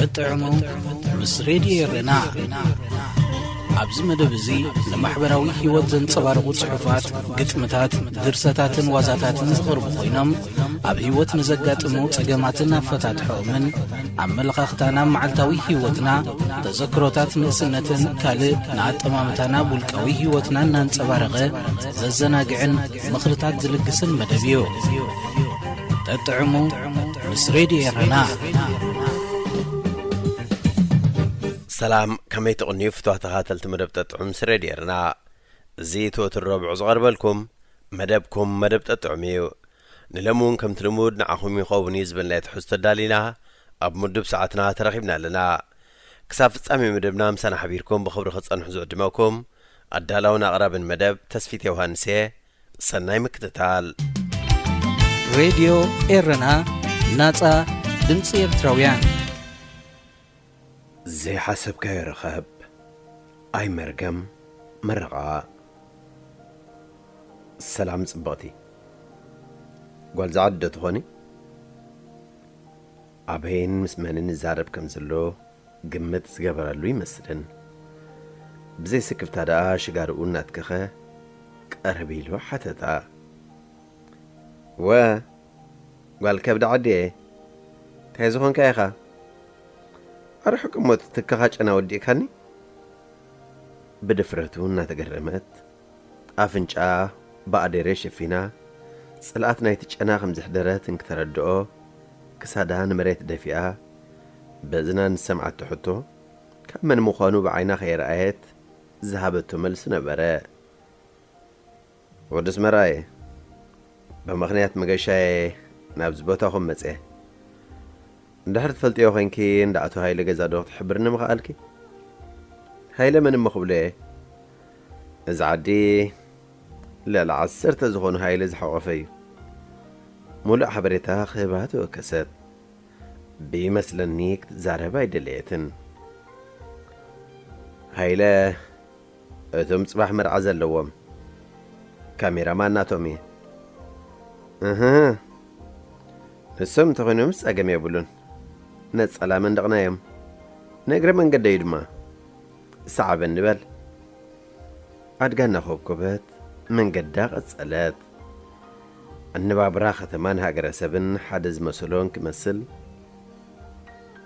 እጥዕሙ ምስ ሬድዮ ኤረና። ኣብዚ መደብ እዚ ንማሕበራዊ ህይወት ዘንጸባርቑ ጽሑፋት፣ ግጥምታት፣ ድርሰታትን ዋዛታትን ዝቐርቡ ኮይኖም፣ ኣብ ህይወት ንዘጋጥሙ ጸገማትን ኣፈታትሖኦምን፣ ኣመለኻኽታና፣ መዓልታዊ ህይወትና፣ ተዘክሮታት ንእስነትን ካልእ ንኣጠማምታና ውልቃዊ ህይወትና እናንጸባረቐ ዘዘናግዕን ምኽርታት ዝልግስን መደብ እዩ። ጠጥዕሙ ምስ ሬድዮ ኤረና። ሰላም፣ ከመይ ትቕንዩ ፍትዋ ተኻተልቲ መደብ ጠጥዑም ምስ ሬድዮ ኤረና? እዚ እቲ ወትሩ ረቡዕ ዝቐርበልኩም መደብኩም መደብ ጠጥዑም እዩ። ንሎሚ እውን ከምቲ ልሙድ ንዓኹም ይኸውን እዩ ዝበልናዮ ትሕዝቶ ኣዳሊና ኣብ ምዱብ ሰዓትና ተረኺብና ኣለና። ክሳብ ፍጻሜ መደብና ምሳና ሓቢርኩም ብኽብሪ ክጸንሑ ዝዕድመኩም ኣዳላውን ኣቕራብን መደብ ተስፊት ዮሃንስ እየ። ሰናይ ምክትታል። ሬድዮ ኤረና፣ ናጻ ድምጺ ኤርትራውያን። ዘይሓሰብካዮ ርኸብ፣ ኣይመርገም መረቓ። ሰላም ጽብቕቲ ጓል ዝዓዲ ዶ ትኾኒ? ኣበይን ምስ መንን ይዛረብ ከም ዘሎ ግምት ዝገበረሉ ይመስልን። ብዘይ ስክፍታ ደኣ ሽጋርኡ እናትከኸ ቀረብ ኢሉ ሓተታ። ወ፣ ጓል ከብዲ ዓዲ እየ። እንታይ ዝኾንካ ኢኻ? ኣረ ሕቁሞት ትከኻ ጨና ወዲእካኒ። ብድፍረቱ እናተገረመት ኣፍንጫኣ ብኣደሬ ሸፊና፣ ጽልኣት ናይቲ ጨና ከም ዘሕደረት እንክተረድኦ፣ ክሳዳ ንመሬት ደፊኣ፣ በእዝና ንሰምዓቶ ሕቶ፣ ካብ መን ምዃኑ ብዓይና ከየርኣየት ዝሃበቶ መልሲ ነበረ። ወዲ ኣስመራ እየ። ብምኽንያት መገሻየ ናብዚ ቦታኹም መጽየ። እንድሕር ትፈልጥዮ ኮይንኪ፣ እንዳ ኣቶ ሃይለ ገዛ ዶ ክትሕብርኒ ምኸኣልኪ? ሃይለ መን እሞ ክብሎ እየ? እዚ ዓዲ ልዕሊ ዓሰርተ ዝኾኑ ሃይለ ዝሓቖፈ እዩ። ሙሉእ ሓበሬታ ክህባ ተወከሰት። ብይመስለኒ ክትዛረብ ኣይደለየትን። ሃይለ፣ እቶም ጽባሕ መርዓ ዘለዎም ካሜራማን ናቶም እየ። እህ፣ ንሶም እንተኾይኖምስ ጸገም የብሉን። ነጸላ መንደቕና እዮም። ንእግረ መንገደይ ድማ ሰዓበኒ በል። ኣድጋ እናኾብኮበት መንገዳ ቀጸለት። ኣነባብራ ከተማን ሃገረሰብን ሓደ ዝመሰሎ እንክመስል፣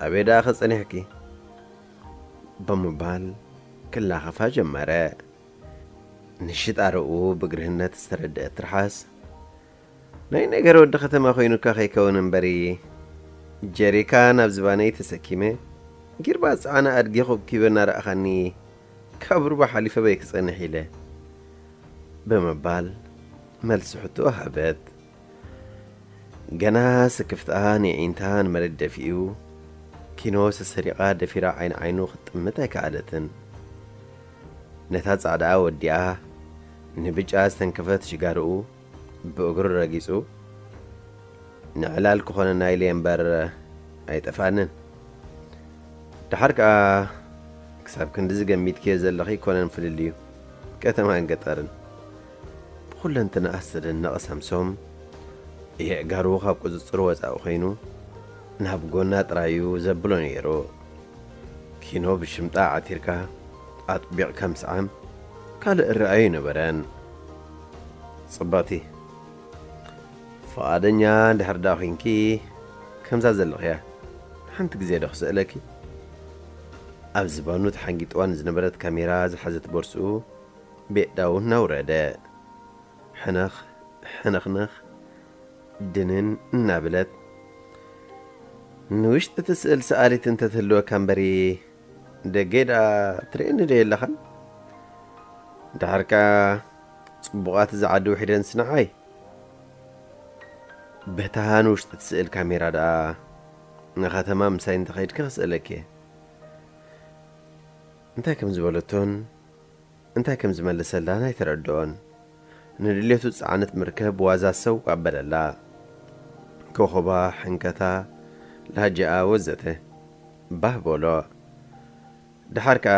ኣበይ ደኣ ኸጸኒሕኪ? ብምባል ክላኸፋ ጀመረ። ንሽጣረኡ ብግርህነት ዝተረድአት ትርሓስ፣ ናይ ነገር ወዲ ከተማ ኮይኑካ ከይከውን እምበሪ፣ ጀሪካን ኣብ ዝባነይ ተሰኪመ፣ ጊርባ ዝጸዓነ ኣድጊ ኮብኪበ እናረኣኻኒ፣ ካብ ሩባ ሓሊፈ በይ ክጸንሕ ኢለ፣ ብምባል መልሲ ሕቶ ሃበት። ገና ስክፍትኣ ንዒንታ ንመሬት ደፊኡ፣ ኪኖ ሰሰሪቓ ደፊራ ዓይኒ ዓይኑ ክትጥምት ኣይከኣለትን። ነታ ጻዕዳኣ ወዲኣ፣ ንብጫ ዝተንከፈት ሽጋርኡ ብእግሩ ረጊጹ፣ ንዕላል ክኾነና ኢለ እምበር ኣይጠፍኣንን። ደሓር ከኣ ክሳብ ክንድዚ ገሚትክዮ ዘለኺ ኣይኮነን ፍልልዩ ከተማን ገጠርን። ብኹለንትናኣ ዝተደነቐ ሳምሶም፣ የእጋሩ ካብ ቁጽጽር ወጻኢ ኮይኑ ናብ ጎና ጥራዩ ዘብሎ ነይሩ። ኪኖ ብሽምጣ ዓቲርካ ኣጥቢቕካ ምስዓም ካልእ እረኣዩ ኣይነበረን። ጽብቕቲ፣ ፍቓደኛ እንድሕር ደኣ ኾይንኪ፣ ከምዛ ዘለኽያ ሓንቲ ግዜ ዶ ክስእለኪ? ኣብ ዝባኑ ተሓንጊጥዋ ንዝነበረት ካሜራ ዝሓዘት ቦርስኡ ብየእዳዉ እናውረደ፣ ሕነኽ ሕንኽንኽ ድንን እናበለት፣ ንውሽጢ ትስእል ሰኣሊት እንተትህልወካ እምበሪ፣ ደገይ ደኣ ትርእየኒ ዶ የለኻን? ደሓር ከኣ ጽቡቓት እዚ ዓዲ ውሒደንስ ንዓይ። በታ ንውሽጢ ትስእል ካሜራ ደኣ ንኸተማ ምሳይ እንተኸይድኪ ክስእለኪ እየ። እንታይ ከም ዝበለቶን እንታይ ከም ዝመልሰላን ኣይተረድኦን። ንድሌቱ ዝጸዓነት መርከብ ዋዛ ሰው ኣበለላ። ኮኾባ፣ ሕንከታ፣ ላጅኣ ወዘተ ባህ በሎ። ደሓር ከኣ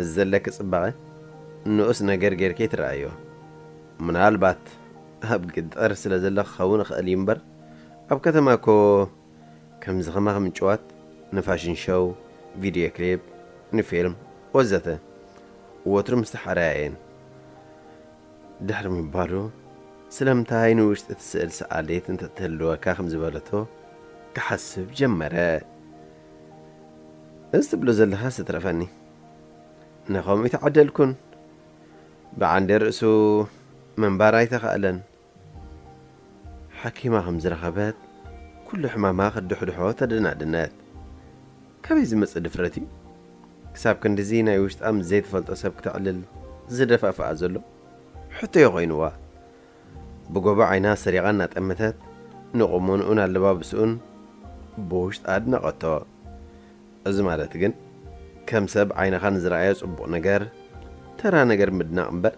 እዚ ዘለኪ ጽባቐ ንኡስ ነገር ጌርኪ ኣይትረኣዮ። ምናልባት ኣብ ገጠር ስለ ዘለኺ ክኸውን ይኽእል እዩ እምበር፣ ኣብ ከተማ እኮ ከምዚ ከማኺ ምጭዋት ንፋሽን ሾው፣ ቪድዮ ክሊፕ፣ ንፊልም ወዘተ ወትሩ ምስ ተሓራያ እየን። ድሕሪ ምባሉ ስለምንታይ ንውሽጢ እቲ ስእል ሰኣሊት እንተትህልወካ ከም ዝበለቶ ክሓስብ ጀመረ። እዚ ትብሎ ዘለኻስ እትረፈኒ፣ ንኸምኡ ይተዓደልኩን። ብዓንደ ርእሱ ምንባር ኣይተኻእለን። ሓኪማ ከም ዝረኸበት ኩሉ ሕማማ ክትድሕድሖ ተደናደነት። ካበይ ዝመጽእ ድፍረት እዩ? ክሳብ ክንድዚ ናይ ውሽጣ ምስ ዘይትፈልጦ ሰብ ክተዕልል ዝደፋፍኣ ዘሎ ሕቶ እዩ ኮይንዋ። ብጎቦ ዓይና ሰሪቓ እናጠመተት ንቑመንኡን ኣለባብስኡን ብውሽጣ ኣድነቐቶ። እዚ ማለት ግን ከም ሰብ ዓይንኻ ንዝረኣዮ ጽቡቕ ነገር ተራ ነገር ምድናቕ እምበር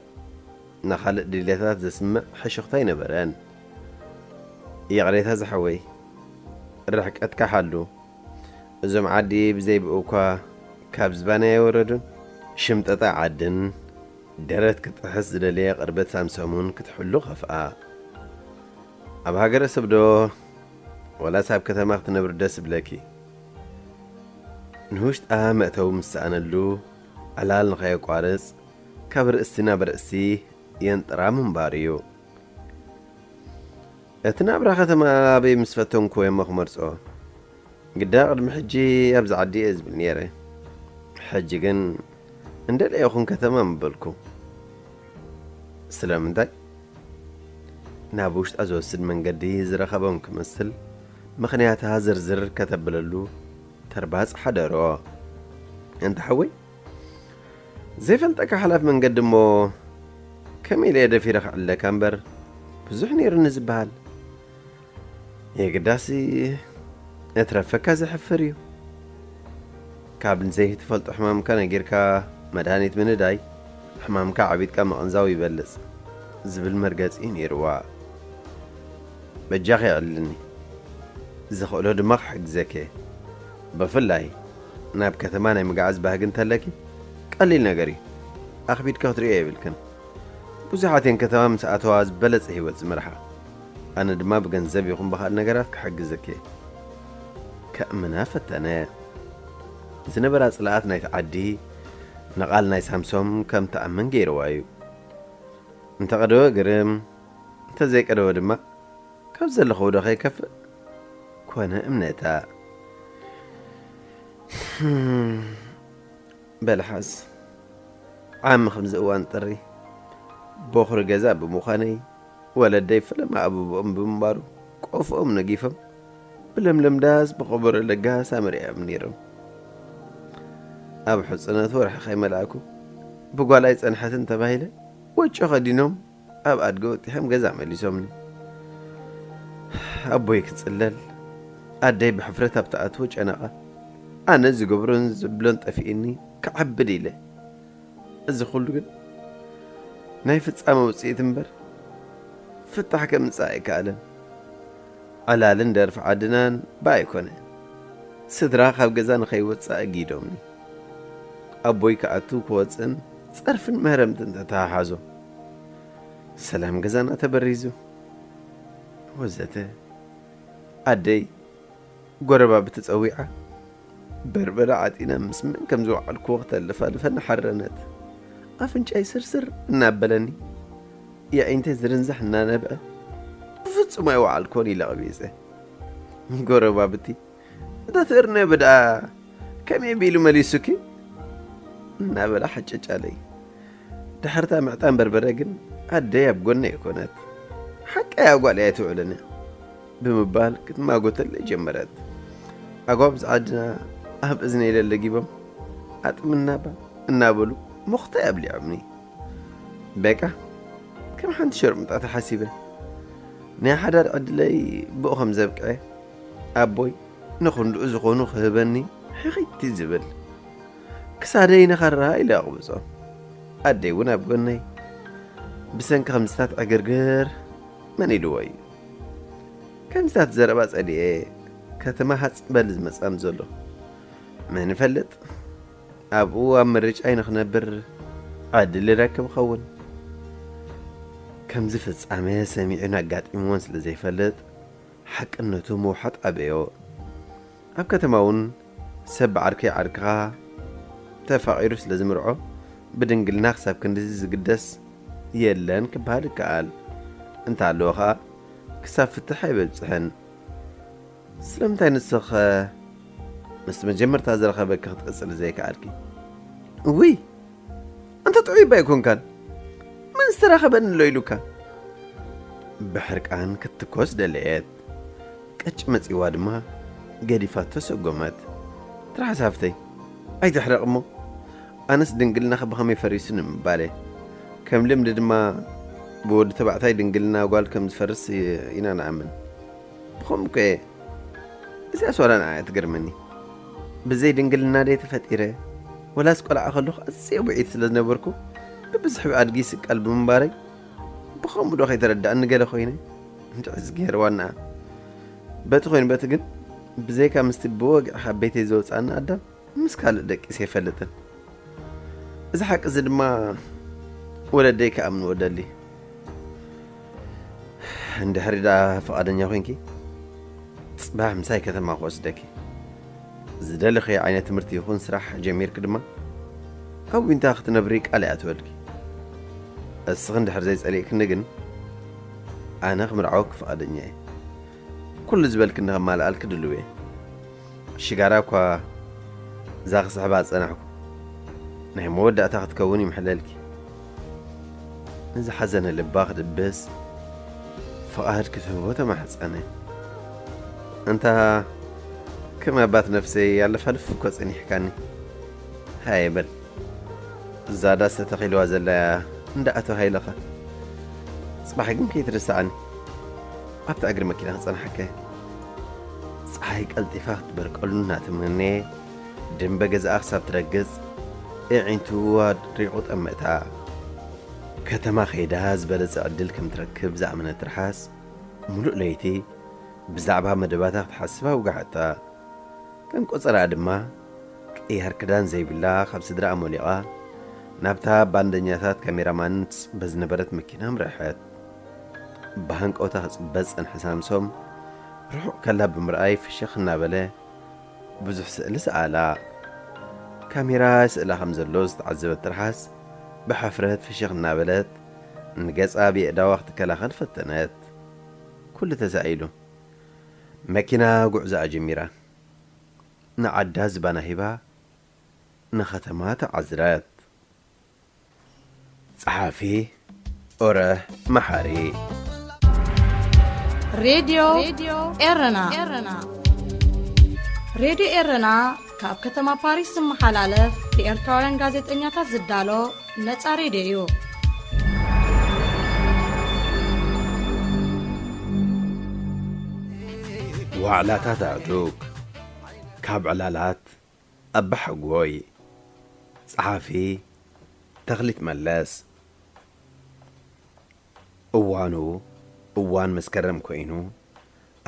ንኻልእ ድሌታት ዘስምዕ ሕሹኽታ ኣይነበረን። ይቕሬታ ዝሓወይ፣ ርሕቀትካ ሓሉ። እዞም ዓዲ ብዘይ ብኡ እኳ ካብ ዝባን ኣይወረዱን። ሽምጠጣ ዓድን ደረት ክጥሕስ ዝደለየ ቅርበት ሳምሶምን ክትሕሉ ከፍኣ። ኣብ ሃገረ ሰብ ዶ ወላስ ኣብ ከተማ ክትነብሪ ደስ ይብለኪ? ንውሽጣ መእተዊ ምስ ሰኣነሉ ዕላል ንኸየቋርጽ ካብ ርእሲ ናብ ርእሲ የንጥራ ምንባር እዩ። እቲ ናብራ ከተማ ኣበይ ምስ ፈተንኩ እሞ ክመርጾ? ግዳ ቅድሚ ሕጂ ኣብዚ ዓዲ እየ ዝብል ነይረ። ሕጂ ግን እንደለ ይኹን ከተማ ምበልኩ። ስለምንታይ? ናብ ውሽጣ ዝወስድ መንገዲ ዝረኸቦም ክመስል ምኽንያታ ዝርዝር ከተብለሉ ተርባጽ ሓደሮ። እንተ ሓወይ፣ ዘይፈልጠካ ሓላፍ መንገዲ እሞ ከመይ ኢለ እየ ደፊረ ክዕለካ እምበር ብዙሕ ነይሩኒ ዝበሃል። የግዳሲ እትረፈካ ዘሕፍር እዩ። ካብ ዘይትፈልጦ ሕማምካ ነጊርካ መድሃኒት ምንዳይ፣ ሕማምካ ዓቢጥካ ምቕንዛው ይበልጽ ዝብል መርገጺ እዩ ነይርዋ። በጃኺ የዕልልኒ፣ ዝኽእሎ ድማ ክሕግዘኪ እየ። ብፍላይ ናብ ከተማ ናይ ምግዓዝ ባህጊ እንተለኪ ቀሊል ነገር እዩ። ኣኽቢድካ ክትሪኦ የብልክን። ብዙሓት እየን ከተማ ምስ ኣተዋ ዝበለጸ ህይወት ዝመርሓ። ኣነ ድማ ብገንዘብ ይኹን ብኻልእ ነገራት ክሕግዘኪ እየ። ከእምና ፈተነ። ዝነበራ ጽልኣት ናይቲ ዓዲ ንቓል ናይ ሳምሶም ከም ትኣምን ገይርዋ እዩ። እንተቐደወ ግርም፣ እንተዘይቀደወ ድማ ካብ ዘለኹዎ ዶ ከይከፍእ ኮነ እምነታ። በልሓስ ዓሚ ከምዚ እዋን ጥሪ ቦኽሪ ገዛ ብምዃነይ፣ ወለደይ ፈለማ ኣበብኦም ብምንባሩ ቆፍኦም ነጊፎም ብለምለም ዳስ ብኸበሮ ለጋስ ኣመሪዖም ነይሮም። ኣብ ሕጽነት ወርሒ ከይመልኣኩ ብጓል ኣይጸንሐትን ተባሂለ ወጮ ከዲኖም ኣብ ኣድገ ወጢሖም ገዛ መሊሶምኒ። ኣቦይ ክጽለል፣ ኣደይ ብሕፍረት ኣብ ትኣትዎ ጨነቓ። ኣነ ዝገብሮን ዝብሎን ጠፊእኒ ክዓብድ ኢለ። እዚ ኩሉ ግን ናይ ፍጻመ ውጽኢት እምበር ፍታሕ ከምጽእ ኣይከኣለን። ዕላልን ደርፊ ዓድናን ብኣይ ኮነ። ስድራ ካብ ገዛ ንኸይወጽእ ኣጊዶምኒ። ኣቦይ ክኣቱ ክወጽእን ጸርፍን መህረምትን ተተሓሓዞ። ሰላም ገዛና ተበሪዙ ወዘተ። ኣደይ ጎረባብቲ ጸዊዓ በርበረ ዓጢና ምስ መን ከም ዝወዓልክዎ ክተልፋልፈኒ ሓረነት። ኣፍንጫይ ስርስር እናበለኒ የዒንተይ ዝርንዛሕ እናነብዐ ብፍጹም ኣይወዓልክዎን ኢለ ቀቢጸ። ጎረባብቲ እታ ትእርነ ብድኣ ከመይ ቢሉ መሊሱኪ እናበላ ሓጨጫለይ። ድሕርታ ምዕጣን በርበረ ግን ኣደይ ኣብ ጎነይ ኣይኮነት። ሓቀይ ኣብ ጓል እያ ትውዕልን እያ ብምባል ክትማጎተለይ ጀመረት። ኣጓብዝ ዓድና ኣብ እዝነይ ለለጊቦም ኣጥምናባ እናበሉ ሞኽተይ ኣብሊዖምኒ። በቃ ከም ሓንቲ ሸርሙጣ ተሓሲበ ናይ ሓዳር ዕድለይ ብኡ ከም ዘብቅዐ ኣቦይ ንኽንድኡ ዝኾኑ ክህበኒ ሕኺቲ ዝብል ክሳደይ ነኸራ ኢለ ኣቕብጾ። ኣደይ እውን ኣብ ጎነይ ብሰንኪ ከምዝታት ዕግርግር መን ኢልዎ እዩ? ከምዝታት ዘረባ ጸሊኤ ከተማ ሃጽ በል ዝመጻኒ ዘሎ መን ይፈልጥ? ኣብኡ ኣብ ምርጫይ ንኽነብር ዕድል ይረክብ ኸውን። ከምዚ ፍጻመ ሰሚዑን ኣጋጢምዎን ስለ ዘይፈልጥ ሓቅነቱ ምውሓጥ ኣበዮ። ኣብ ከተማ እውን ሰብ ብዓርከይ ዓርክኻ ተፋቒሩ ስለ ዝምርዖ፣ ብድንግልና ክሳብ ክንድዚ ዝግደስ የለን ክበሃል ይከኣል። እንተሃለወ ኸኣ፣ ክሳብ ፍትሕ ኣይበጽሕን። ስለምንታይ ንስኺ ምስ መጀመርታ ዝረኸበኪ ክትቅጽሊ ዘይከኣልኪ? እውይ! ኣንታ ጥዑይ እባ ኣይኮንካን። መን ዝተራኸበኒ ኣሎ ኢሉካ? ብሕርቃን ክትትኮስ ደለየት። ቅጭ መጺዋ ድማ ገዲፋቶ ሰጎመት። ትርሓስ ሃፍተይ፣ ኣይትሕረቕ እሞ። ኣነስ ድንግልናኺ ብኸመይ ፈሪሱ ንምባል እየ። ከም ልምዲ ድማ ብወዲ ተባዕታይ ድንግልና ጓል ከም ዝፈርስ ኢና ንኣምን። ብኸምኡ እኮ እየ። እዚኣስ ዋላ ንዓይ እያ ትገርመኒ። ብዘይ ድንግልና ደይ ተፈጢረ? ወላስ ቆልዓ ከለኹ ኣዝየ ውዒት ስለ ዝነበርኩ ብብዝሒ ብኣድጊ ይስቀል ብምንባረይ ብኸምኡ ዶ ከይተረድኣኒ ገለ ኮይነ? እንድዒ እዝግሄር ዋናኣ። በቲ ኮይኑ በቲ ግን ብዘይካ ምስቲ ብወግዒ ካብ ቤተይ ዘውፅኣኒ ኣዳም ምስ ካልእ ደቂሰ ኣይፈልጥን። እዚ ሓቂ እዚ ድማ ወለደይ ክኣምንዎ ደሊ። እንድሕሪ ደኣ ፍቓደኛ ኮይንኪ፣ ጽባሕ ምሳይ ከተማ ክወስደኪ። ዝደለኽዮ ዓይነት ትምህርቲ ይኹን ስራሕ ጀሚርኪ ድማ፣ ኣብ ዊንታ ክትነብሪ ቃል ይኣትወልኪ። እስኺ እንድሕር ዘይጸሊእክኒ ግን፣ ኣነ ክምርዓወኪ ፍቓደኛ እየ። ኩሉ ዝበልክኒ ከማልኣልኪ ድልው እየ። ሽጋራ እኳ እዛ ክስሕባ ዝጸናሕኩ፣ ናይ መወዳእታ ክትከውን ይምሕለልኪ። ንዝሓዘነ ልባ ክድብስ ፍቓድ ክትህቦ ተማሕጸነ። እንታ ከም ኣባት ነፍሰይ ኣለፋልፍ እኮ ጸኒሕካኒ። ሃየ በል፣ እዛ ዳስ ተተኺልዋ ዘላ እያ እንዳ ኣተባሂለኻ። ጽባሕ ግን ከይትርስዓኒ። ኣብታ እግሪ መኪና ክጸንሓካ እየ። ጸሓይ ቀልጢፋ ክትበርቀሉ እናተመነየ፣ ደንበ ገዛኣ ክሳብ ትረግጽ፣ ኣዒንቱ ኣድሪቑ ጠመታ። ከተማ ከይዳ ዝበለጸ ዕድል ከም ትረክብ ዝኣመነት ትርሓስ፣ ሙሉእ ለይቲ ብዛዕባ መደባታ ክትሓስብ ኣውግዓታ። ከም ቆጸራኣ ድማ ቅያር ክዳን ዘይብላ ካብ ስድራኣ ሞሊቓ ናብታ ባንደኛታት ካሜራማን ትጽበ ዝነበረት መኪና ኣምረሐት። ብሃንቀውታ ክጽበ ዝጸንሐ ሳምሶም ርሑቕ ከላ ብምርኣይ ፍሽኽ እናበለ ብዙሕ ስእሊ ሰኣላ። ካሜራ ስእላ ከም ዘሎ ዝተዓዘበት ትርሓስ ብሕፍረት ፍሽኽ እናበለት ንገጻ ብየእዳዋ ክትከላኸል ፈተነት። ኩሉ ተሳኢሉ። መኪና ጉዕዞኣ ጀሚራ። ንዓዳ ዝባና ሂባ ንኸተማ ተዓዝረት። ጸሓፊ ኦረ መሓሪ። ሬድዮ ኤረና። ሬድዮ ኤረና ካብ ከተማ ፓሪስ ዝመሓላለፍ ብኤርትራውያን ጋዜጠኛታት ዝዳሎ ነጻ ሬድዮ እዩ። ዋዕላታት ኣእዱግ ካብ ዕላላት ኣባሓጎይ። ጸሓፊ ተኽሊት መለስ። እዋኑ እዋን መስከረም ኮይኑ፣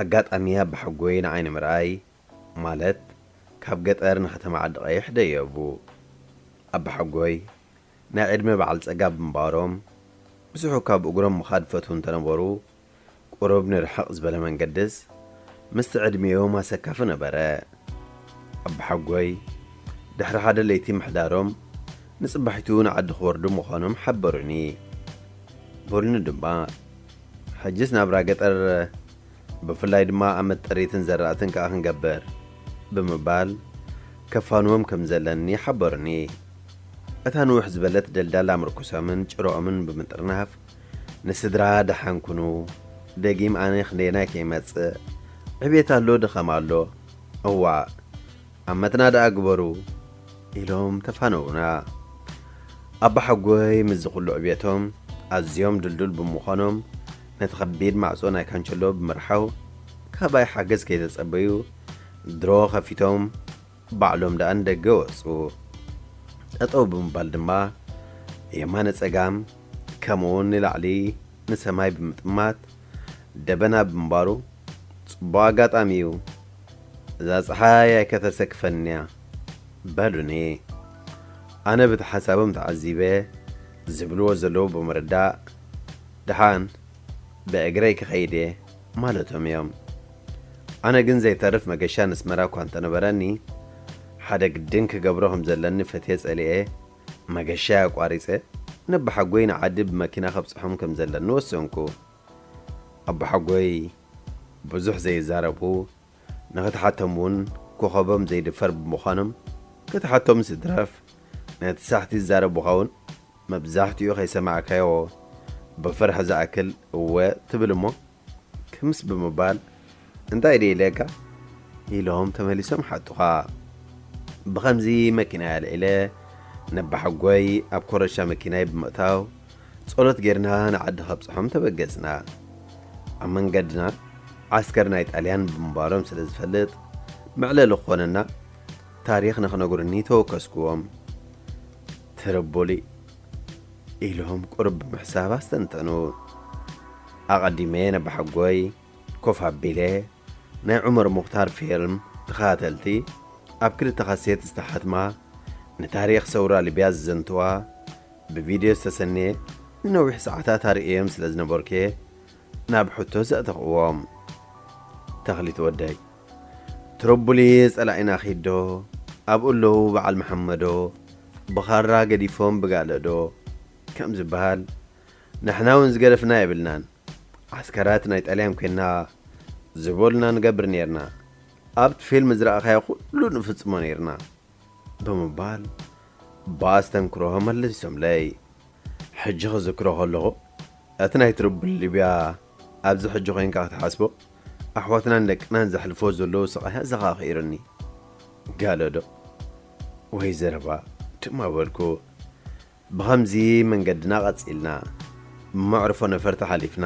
ኣጋጣሚ ኣባሓጎይ ንዓይ ንምርኣይ፣ ማለት ካብ ገጠር ንከተማ ዓዲ ቀይሕ ደየቡ። ኣባሓጎይ ናይ ዕድመ በዓል ጸጋ ብምንባሮም፣ ብዙሕ ካብ እግሮም ምኻድ ፈትዉ እንተነበሩ፣ ቁሩብ ንርሕቕ ዝበለ መንገድስ ምስቲ ዕድሚኦም ኣሰካፊ ነበረ። ኣባሓጎይ ድሕሪ ሓደ ለይቲ ምሕዳሮም ንጽባሒቱ ንዓዲ ክወርዱ ምዃኖም ሓበሩኒ። በሉኒ ድማ፣ ሕጅስ ናብራ ገጠር ብፍላይ ድማ ኣመት ጥሪትን ዘራእትን ከኣ ክንገብር ብምባል ከፋንዎም ከም ዘለኒ ሓበሩኒ። እታ ንውሕ ዝበለት ደልዳላ ምርኩሶምን ጭረኦምን ብምጥርናፍ ንስድራ ደሓን ኩኑ፣ ደጊም ኣነ ክንደየናይ ከይመጽእ፣ ዕቤት ኣሎ ድኻም ኣሎ፣ እዋእ ኣመትና ደኣ ግበሩ ኢሎም ተፋነዉና። ኣባሓጎይ ምስዚ ኩሉ ዕቤቶም ኣዝዮም ድልዱል ብምዃኖም ነቲ ከቢድ ማዕጾ ናይ ካንቸሎ ብምርሓው ካባይ ሓገዝ ከይተጸበዩ ድሮ ከፊቶም ባዕሎም ደኣ ንደገ ወጹ። ጠጠው ብምባል ድማ የማነ ጸጋም ከምኡውን ንላዕሊ ንሰማይ ብምጥማት ደበና ብምንባሩ ጽቡቕ ኣጋጣሚ እዩ። እዛ ጸሓይ ኣይከተሰክፈንያ በሉኒ። ኣነ በቲ ሓሳቦም ተዓዚበ ዝብልዎ ዘለዉ ብምርዳእ ደሓን ብእግረይ ክኸይድ እየ ማለቶም እዮም። ኣነ ግን ዘይተርፍ መገሻ ነስመራ እኳ እንተነበረኒ ሓደ ግድን ክገብሮ ከም ዘለኒ ፈትየ ጸሊኤ፣ መገሻይ ኣቋሪጸ፣ ነባሓጎይ ንዓዲ ብመኪና ከብጽሖም ከም ዘለኒ ወሰንኩ። ኣባሓጎይ ብዙሕ ዘይዛረቡ፣ ንኽትሓቶም እውን ኮኸቦም ዘይድፈር ብምዃኖም፣ ክትሓቶም ስድረፍ፣ ነቲ ሳሕቲ ዝዛረቡኻ እውን መብዛሕትኡ ከይሰማዕካዮ ብፍርሒ ዝኣክል እወ ትብል እሞ፣ ክምስ ብምባል፣ "እንታይ ድየ ኢለካ?" ኢሎም ተመሊሶም ሓቱኻ። ብኸምዚ መኪናይ ኣልዒለ፣ ነባሓጎይ ኣብ ኮረሻ መኪናይ ብምእታው፣ ጸሎት ጌርና ንዓዲ ከብጽሖም ተበገስና። ኣብ መንገድና ዓስከር ናይ ጣልያን ብምንባሮም ስለ ዝፈልጥ፣ መዕለሊ ክኾነና ታሪኽ ንኽነግሩኒ ተወከስኩዎም። "ትርቡሊ" ኢሎም ቁሩብ ብምሕሳብ ኣስተንተኑ። ኣቐዲመ ነባሓጎይ ኮፍ ኣቢለ፣ ናይ ዑመር ሙኽታር ፊልም ተኸታተልቲ፣ ኣብ ክልተ ካሴት ዝተሓትማ፣ ንታሪኽ ሰውራ ሊብያ ዝዘንትዋ፣ ብቪድዮ ዝተሰነየ፣ ንነዊሕ ሰዓታት ኣርእዮም ስለ ዝነበርኩ፣ ናብ ሕቶ ዘእተኽዎም። "ተኽሊት ወደይ፣ ትርቡሊ ጸላኢና ኺዶ፣ ኣብኡ ኣለዉ በዓል መሓመዶ፣ ብኻራ ገዲፎም ብጋለዶ" ከም ዝበሃል፣ ንሕና እውን ዝገደፍና የብልናን። ዓስከራት ናይ ጣልያን ኮይንና ዝበሉና ንገብር ኔርና። ኣብቲ ፊልም ዝረኣኻዮ ኩሉ ንፍጽሞ ኔርና። ብምባል ብኣስተንክሮ መለሶምለይ። ሕጂ ክዝክሮ ከለኹ፣ እቲ ናይ ትርቡል ሊብያ ኣብዚ ሕጂ ኮይንካ ክትሓስቦ፣ ኣሕዋትናን ደቅናን ዘሕልፎ ዘለዉ ስቓይ ኣዘኻኺሩኒ። ጋለዶ ወይ ዘረባ ድማ በልኩ። ብኸምዚ መንገድና ቀጺልና፣ ብመዕርፎ ነፈርቲ ሓሊፍና፣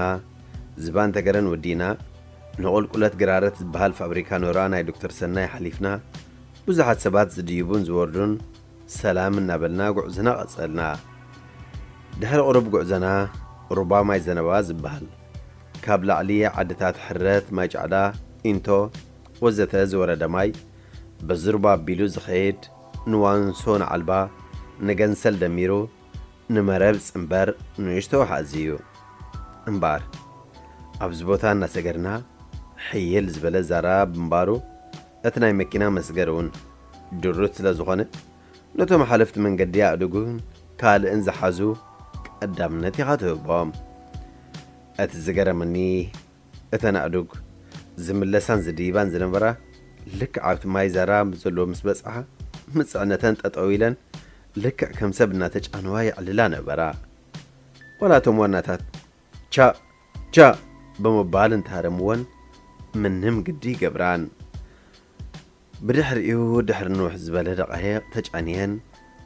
ዝባን ተገረን ወዲእና፣ ንቑልቁለት ግራረት ዝበሃል ፋብሪካ ኖራ ናይ ዶክተር ሰናይ ሓሊፍና፣ ብዙሓት ሰባት ዝድይቡን ዝወርዱን ሰላም እናበልና ጉዕዞና ቀጸልና። ድሕሪ ቁሩብ ጉዕዞና፣ ሩባ ማይ ዘነባ ዝበሃል፣ ካብ ላዕሊ ዓድታት ሕረት፣ ማይ ጫዕዳ፣ ኢንቶ ወዘተ ዝወረደ ማይ፣ በዚ ሩባ ኣቢሉ ዝኸይድ፣ ንዋንሶ ንዓልባ፣ ንገንሰል ደሚሩ፣ ንመረብ ጽንበር ንእሽቶ ውሓዚ እዩ። እምበኣር፣ ኣብዚ ቦታ እናሰገርና፣ ሕይል ዝበለ ዛራ ብምንባሩ፣ እቲ ናይ መኪና መስገር እውን ድሩት ስለ ዝኾነ፣ ነቶም ሓለፍቲ መንገዲ ኣእዱግን ካልእን ዝሓዙ ቀዳምነት ኢኻ ትህቦም። እቲ ዝገረመኒ፣ እተን ኣእዱግ ዝምለሳን ዝድይባን ዝነበራ፣ ልክዕ ኣብቲ ማይ ዛራ ዘለዎ ምስ በጽሓ፣ ምስ ጽዕነተን ጠጠው ኢለን፣ ልክዕ ከም ሰብ እናተጫነዋ የዕልላ ነበራ። ዋላ እቶም ዋናታት፣ "ቻ፣ ቻ" ብምባል እንተሃረምወን፣ ምንም ግዲ ይገብራን። ብድሕሪኡ፣ ድሕሪ ንውሕ ዝበለ ደቓይቕ ተጫንየን፣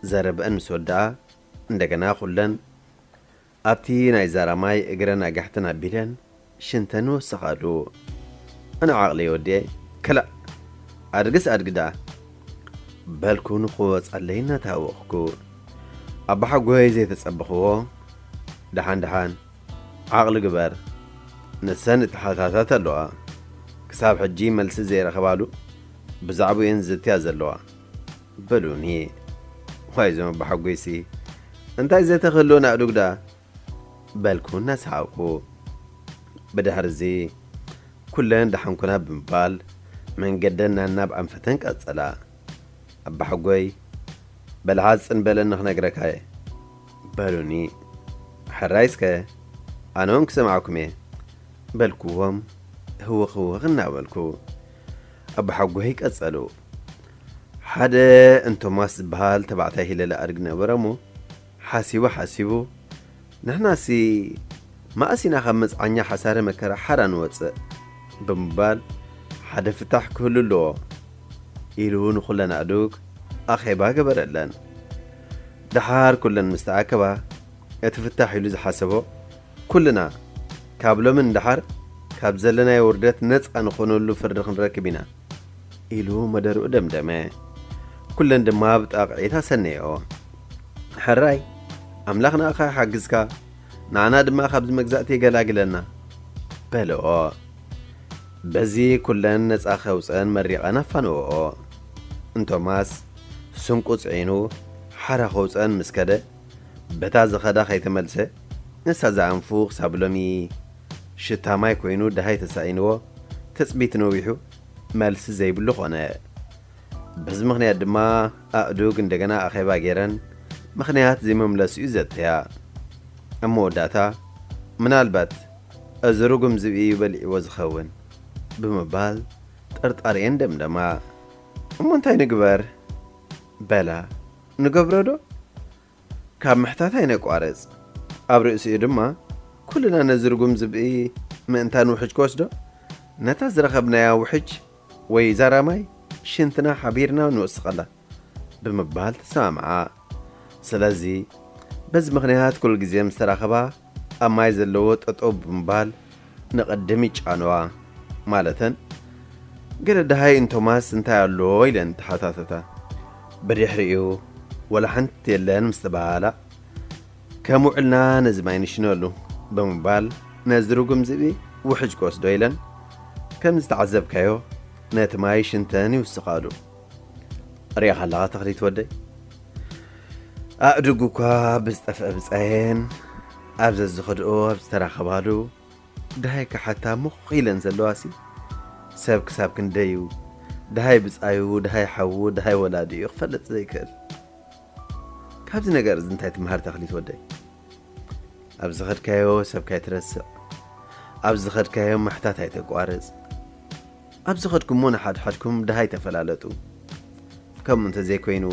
ዘረበአን ምስ ወድኣ፣ እንደገና ኩለን ኣብቲ ናይ ዛራ ማይ እግረን ኣጋሕተን ኣቢለን ሽንተን ወሰኻሉ። ኣነ ዓቕለይ ወዲኤ፣ "ከላእ፣ ኣድግስ ኣድጊ ደኣ" በልኩ ንኽወጸለይ እናተሃወኽኩ። ኣባሓጎይ ዘይተጸበኽዎ፣ "ደሓን ደሓን፣ ዓቕሊ ግበር፣ ንሰን እተሓታታት ኣለዋ፣ ክሳብ ሕጂ መልሲ ዘይረኸባሉ ብዛዕባኡ እየን ዝዝትያ ዘለዋ" በሉኒ። ዋይ እዞም ኣባሓጎይሲ፣ እንታይ ዘተ ክህልወና ኣእዱግ ደኣ? በልኩ እናሰሓቕኩ። ብድሕርዚ ኩለን ደሓን ኩና ብምባል መንገደን ናናብ ኣንፈተን ቀጸላ። ኣባሓጎይ፣ "በል ሓጽን በለኒ ክነግረካ እየ" በሉኒ። "ሕራይ እስከ፣ ኣነ እውን ክሰምዓኩም እየ" በልኩዎም ህውኽ ህውኽ እናበልኩ። ኣባሓጎይ ቀጸሉ። ሓደ እንቶማስ ዝበሃል ተባዕታይ ሂለለ ኣድጊ ነበረ እሞ፣ ሓሲቡ ሓሲቡ፣ "ንሕናሲ መኣስ ኢና ካብ መጽዓኛ ሓሳረ መከራ ሓራ ንወጽእ?" ብምባል፣ "ሓደ ፍታሕ ክህሉ ኣለዎ" ኢሉ ንኹለን ኣእዱግ ኣኼባ ገበረለን። ደሓር ኩለን ምስ ተኣከባ፣ እቲ ፍታሕ ኢሉ ዝሓሰቦ፣ "ኩልና ካብ ሎሚ ንደሓር ካብ ዘለናዮ ውርደት ነጻ ንኾነሉ ፍርዲ ክንረክብ ኢና" ኢሉ መደርኡ ደምደመ። ኩለን ድማ ብጣቕዒት ኣሰነዮ። "ሕራይ፣ ኣምላኽ ንኣኻ ይሓግዝካ፣ ንዓና ድማ ካብዚ መግዛእቲ የገላግለና" በለኦ። በዚ ኩለን ነጻ ከውፀን መሪቐን ኣፋነወኦ። እንቶማስ ስንቁ ጽዒኑ ሓራ ከውፀን ምስ ከደ፣ በታ ዝኸዳ ከይተመልሰ፣ ንሳ ዝኣንፉ ክሳብ ሎሚ ሽታ ማይ ኮይኑ ደሃይ ተሳኢንዎ፣ ትጽቢት ነዊሑ፣ መልሲ ዘይብሉ ኾነ። በዚ ምኽንያት ድማ ኣእዱግ እንደገና ኣኼባ ገይረን ምኽንያት ዘይምምለስኡ ዘተያ። ኣብ መወዳእታ፣ ምናልባት እዚ ርጉም ዝብኢ እዩ በሊዕዎ ዝኸውን ብምባል ጥርጣሬን ደምደማ። እሞ እንታይ ንግበር? በላ። ንገብሮ ዶ? ካብ ምሕታት ኣይነቋርጽ። ኣብ ርእሲኡ ድማ፣ ኩልና ነዚ ርጉም ዝብኢ ምእንታን ውሕጅ ክወስዶ፣ ነታ ዝረኸብናያ ውሕጅ ወይ ዛራማይ ሽንትና ሓቢርና ንውስኸላ ብምባል ተሰማምዓ። ስለዚ በዚ ምኽንያት ኩሉ ግዜ ምስ ተራኸባ ኣብ ማይ ዘለዎ ጠጠው ብምባል ንቕድም ይጫነዋ ማለተን፣ ገለ ደሃይ እንቶማስ እንታይ ኣሎ ኢለን ተሓታተታ። ብድሕሪኡ ወላ ሓንቲ የለን ምስ ተባሃላ፣ ከም ውዕልና ነዚ ማይ ንሽነሉ ብምባል ነዚ ርጉም ዝብኢ ውሕጅ ክወስዶ ኢለን ከም ዝተዓዘብካዮ ነቲ ማይ ሽንተን ይውስኻሉ። ሪኢኻ ኣለኻ ተኽሊት ወደይ፣ ኣእዱግ እኳ ብዝጠፍአ ብጻየን ኣብ ዘዝኸድኦ ኣብ ዝተራኸባሉ ደሃይ ክሓታ ምኽ ኢለን ዘለዋሲ፣ ሰብ ክሳብ ክንደይ እዩ ደሃይ ብጻዩ፣ ደሃይ ሓዉ፣ ደሃይ ወላዲኡ ክፈልጥ ዘይክእል? ካብዚ ነገር እዚ እንታይ ትመሃር ተኽሊት ወደይ? ኣብ ዝኸድካዮ ሰብ ካይትረስዕ፣ ኣብ ዝኸድካዮ ምሕታት ኣይተቋርጽ። ኣብ ዝኸድኩሞ ንሓድሓድኩም ደሃይ ተፈላለጡ። ከምኡ እንተዘይኮይኑ፣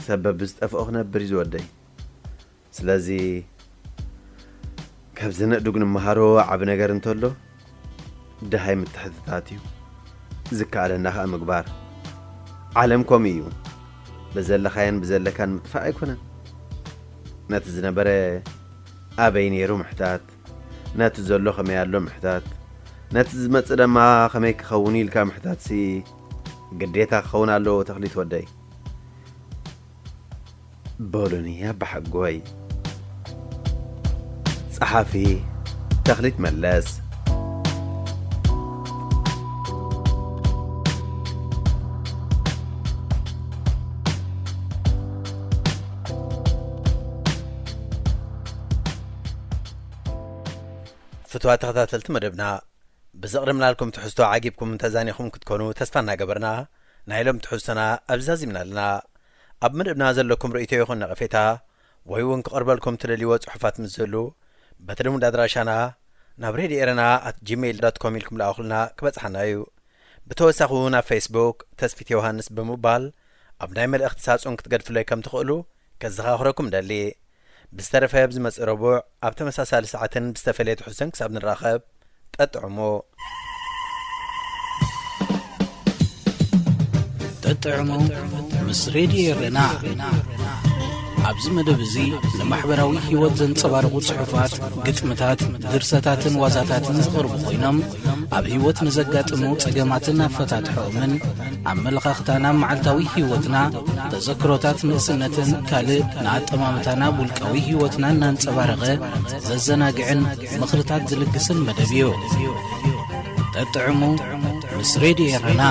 ሰብ በብዝጠፍኦ ክነብር እዩ ዝወደይ። ስለዚ ካብዚ ነእዱግ ንምሃሮ ዓቢ ነገር እንተሎ፣ ደሃይ ምትሕትታት እዩ። ዝከኣለና ከኣ ምግባር። ዓለም ከምኡ እዩ። ብዘለኻዮን ብዘለካን ምጥፋእ ኣይኮነን። ነቲ ዝነበረ ኣበይ ነይሩ ምሕታት፣ ነቲ ዘሎ ከመይ ኣሎ ምሕታት፣ ነቲ ዝመጽእ ደማ ከመይ ክኸውን ኢልካ ምሕታትሲ ግዴታ ክኸውን ኣለዎ ተኽሊት ወደይ። በሉኒ ኣባሓጎይ። ጸሓፊ ተኽሊት መለስ። ፍትዋ ተኸታተልቲ መደብና፣ ብዘቕደምናልኩም ትሕዝቶ ዓጊብኩም ተዛኒኹም ክትኮኑ ተስፋ እናገበርና፣ ናይ ሎም ትሕዝቶና ኣብዚ ዛዚምና ኣለና። ኣብ መደብና ዘለኩም ርእይቶ ይኹን ነቐፌታ፣ ወይ እውን ክቐርበልኩም ትደልይዎ ጽሑፋት ምስ ዝህሉ፣ በቲ ልሙድ ኣድራሻና ናብ ሬድዮ ኤረና ኣት ጂሜይል ዶት ኮም ኢልኩም ልኣኹልና ክበጽሓና እዩ። ብተወሳኺ እውን ኣብ ፌስቡክ ተስፊት ዮሃንስ ብምባል ኣብ ናይ መልእኽቲ ሳጹን ክትገድፍለይ ከም ትኽእሉ ከዘኻኽረኩም ደሊ። ብዝተረፈ ኣብ ዝመጽእ ረቡዕ ኣብ ተመሳሳሊ ሰዓትን ብዝተፈለየ ትሕዝቶን ክሳብ ንራኸብ፣ ጠጥዕሙ። ጠጥዕሙ ምስ ሬድዮ ኤረና። ኣብዚ መደብ እዚ ንማሕበራዊ ህይወት ዘንጸባርቑ ጽሑፋት፣ ግጥምታት፣ ድርሰታትን ዋዛታትን ዝቐርቡ ኮይኖም፣ ኣብ ህይወት ንዘጋጥሙ ጸገማትን ኣፈታትሖኦምን፣ ኣመለኻኽታና ኣብ መዓልታዊ ህይወትና፣ ተዘክሮታት ንእስነትን ካልእ ንኣጠማምታና ኣብ ውልቃዊ ህይወትና እናንጸባረቐ ዘዘናግዕን ምኽርታት ዝልግስን መደብ እዩ። ጠጥዕሙ ምስ ሬድዮ ኤረና።